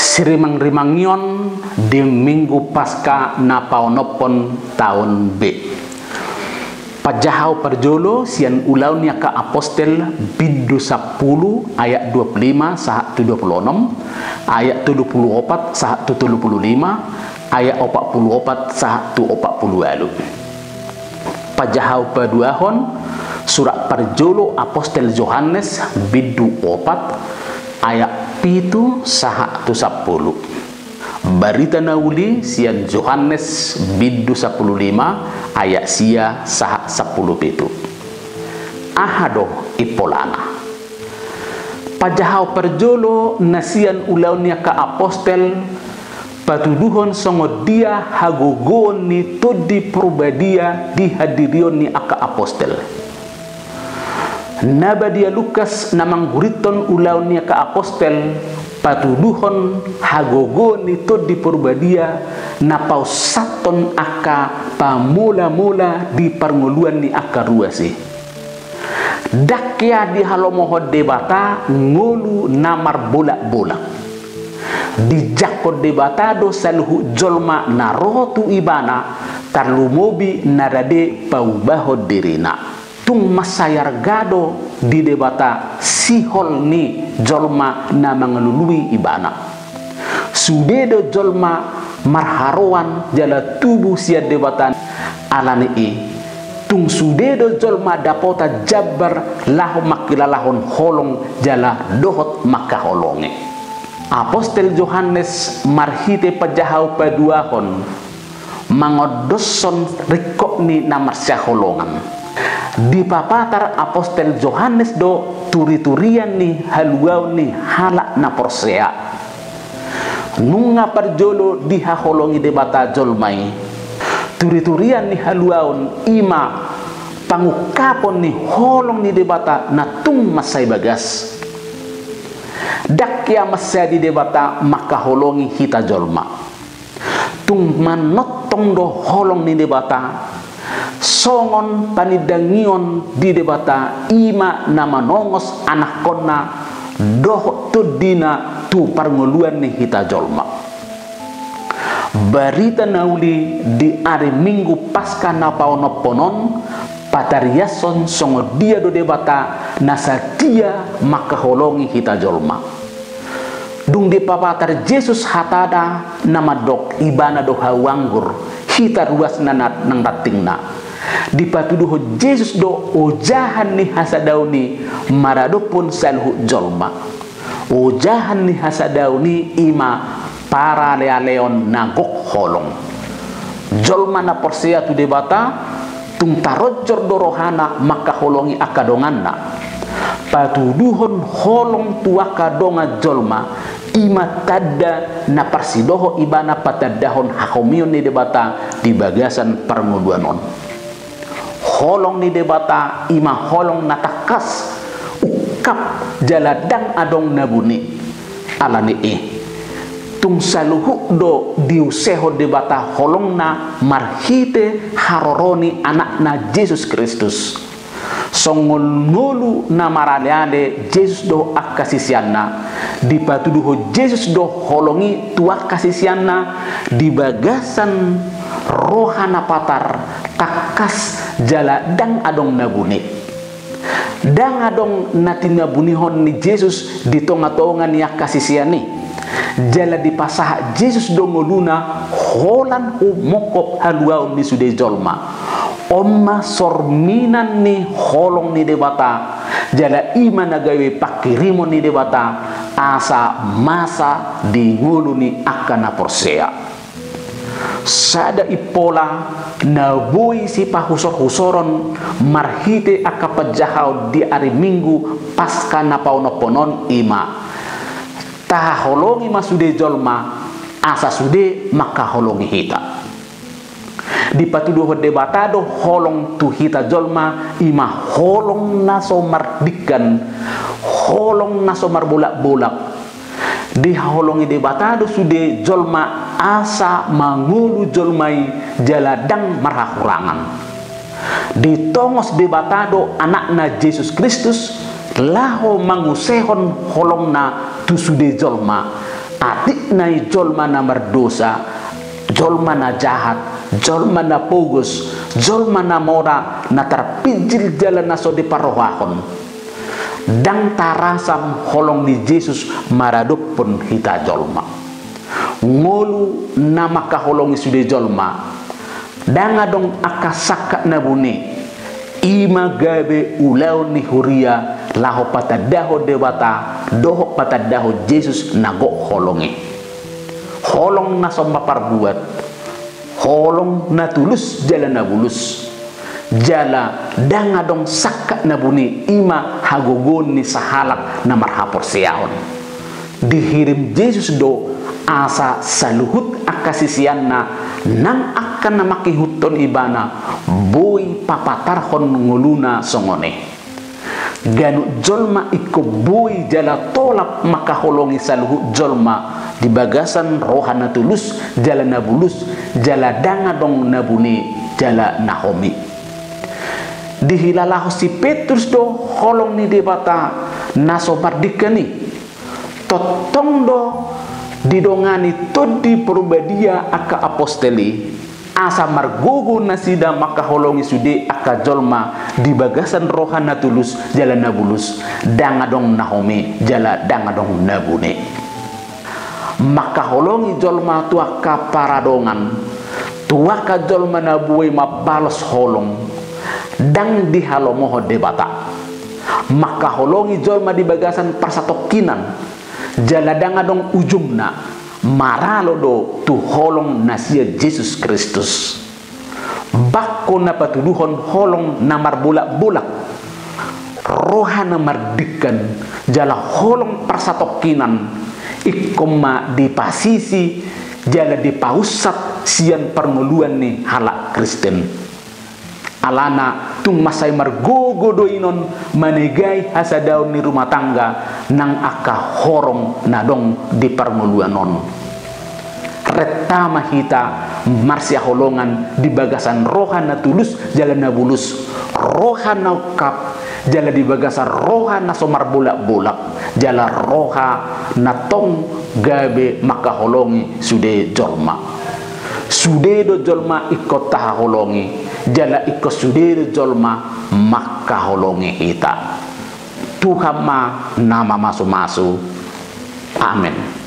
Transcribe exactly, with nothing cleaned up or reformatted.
Sirimangrimangion di Minggu Paska na paonomhon taon B. Panjahaon parjolo sian Ulaon ni Angka Apostel bindu sampulu ayat dua pulu lima sahat tu dua pulu onom, ayat tolu pulu opat sahat tu tolu pulu lima, ayat opat pulu opat sahat tu opat pulu ualu. Panjahaon paduahon surat parjolo Apostel Johannes bindu opat ayat pitu sahat tu sampulu. Barita na uli sian Johannes bindu sampulu lima ayat sia sahat sampulu pitu. Aha do impolana? Panjahaon parjolo na sian Ulaon ni Angka Apostel patuduhon songon dia hagogoon ni Tondi Parbadia di hadirion ni angka apostel. Na badia Lukas na manggurithon Ulaon ni Angka Apostel patuduhon hagogoon ni Tondi Parbadia na paussathon angka pamolamola di parngoluan ni angka ruas i. Ndang hea dihalomohon Debata ngolu na marbolakbolak. Dijangkon Debata do saluhut jolma na ro tu Ibana, tarlumobi na rade paubahon dirina. Tung mansai arga do di Debata sihol ni jolma na mangalului Ibana. Sude do jolma marharoan jala tubu sian Debata. Ala ni i, tung sude do jolma dapotan jambar laho mangkilalahon holong jala dohot mangkaholongi. Apostel Johannes marhite panjahaon paduahon mangondoshon ringkot ni na marsihaholongan. Dipapatar Apostel Johannes do turiturian ni haluaon ni halak na porsea. Nunga parjolo dihaholongi Debata jolma i. Turiturian ni haluaon i ma pangungkapon ni holong ni Debata na tung mansai bagas. Ndang hea mansai di Debata mangkaholongi hita jolma. Tung manongtong do holong ni Debata, songon panindangion di Debata i ma na manongos anakkonna dohot tondina tu parngoluan ni hita jolma. Barita na uli di ari Minggu Paska na paonomhon on patariashon songon dia do Debata na satia mangkaholongi hita jolma. Dung dipapatar Jesus hatana na mandok Ibana do hau anggur, hita ruasna na nang rantingna. Dipatuduhon Jesus do ojahan ni hasadaon i maradophon saluhut jolma. Ojahan ni hasadaon i i ma paralealeon na gok holong. Jolma na porsea tu Debata, tung taronjor do rohana mangkaholongi angka donganna. Patuduhon holong tu angka dongan jolma, i ma tanda na parsidohot ibana patandahon hahomion ni Debata di bagasan parngoluan on. Holong ni Debata i ma holong na tangkas, ungkap jala ndang adong na buni. Ala ni i, tung saluhut do diusehon Debata holongna marhite haroro ni Anakna Jesus Kristus. Songon ngolu na maraleale Jesus do angka siseanna, dipatuduhon Jesus do holong i tu angka siseanna di bagasan roha na patar, tangkas jala ndang adong na buni. Ndang adong na tinabunihon ni Jesus di tongatonga ni angka sisean i. Jala dipasahat Jesus do ngoluna holan humongkop haluaon ni sude jolma. On ma sorminan ni holong ni Debata, jala i ma na gabe pangkirimon ni Debata asa masa di ngolu ni angka na porsea. Sada impola na boi sipahusorhusoron marhite angka panjahaon di ari Minggu Paska na paonomhon on i ma: Tahaholongi ma sude jolma, asa sude mangkaholongi hita. Dipatuduhon Debata do holong tu hita jolma, i ma holong na so mardingkan, holong na so marbolakbolak. Dihaholongi Debata do sude jolma asa mangolu jolma i jala ndang marhahurangan. Ditongos Debata do Anakna Jesus Kristus laho mangusehon holongna tu sude jolma, Atik na i jolma na mardosa, jolma na jahat, jolma na pogos, jolma na mora, na tarpinjil jala na so diparrohahon. Ndang tarasam holong ni Jesus maradophon hita jolma. Ngolu na mangkaholongi sude jolma, ndang adong angka sangkap na bune, i ma gabe ulaon ni huria laho patandahon Debata dohot patandahon Jesus na gok holong i. Holong na so marparbuat, holong na tulus jala na bulus. Jala ndang adong sangkap na bune, i ma hagogoon ni sahalak na marhaporseaon. Dihirim Jesus do asa saluhut angka siseanna nang angka na mangihuthon ibana boi papatarhon ngoluna songon i. Ganup jolma ingkon boi jala tolap mangkaholongi saluhut jolma di bagasan roha na tulus jala na bulus, jala ndang adong na bune jala na homi. Dihilalahon si Petrus do holong ni Debata na so mardingkan i. Tongtong do didongani Tondi Parbadia angka apostel i, asa margogo nasida mangkaholongi sude angka jolma di bagasan roha na tulus jala na bulus, ndang adong na homi jala ndang adong na bune. Mangkaholongi jolma tu angka paradongan, tu angka jolma na boi mambalos holong, ndang dihalomohon Debata. Mangkaholongi jolma di bagasan parsatongkinan, jala ndang adong ujungna, maralo do tu holong na sian Jesus Kristus. Bangko na patuduhon holong na marbolakbolak, roha na mardingkan, jala holong parsatongkinan, ingkon ma dipasisi jala dipaunsat sian parngoluan ni halak Kristen. Alana tung mansai margogo do inon manegai hasadaon ni rumah tangga nang angka horong na adong di parngoluan on. Renta ma hita marsihaholongan di bagasan roha na tulus jala na bulus, roha na ungkap, jala di bagasan roha na so marbolakbolak, jala roha na tong gabe mangkaholongi sude jolma. Sude do jolma ingkon tahaholongi, jala ingkon sude do jolma mangkaholongi hita. Tuhan ma na mamasumasu. Amen.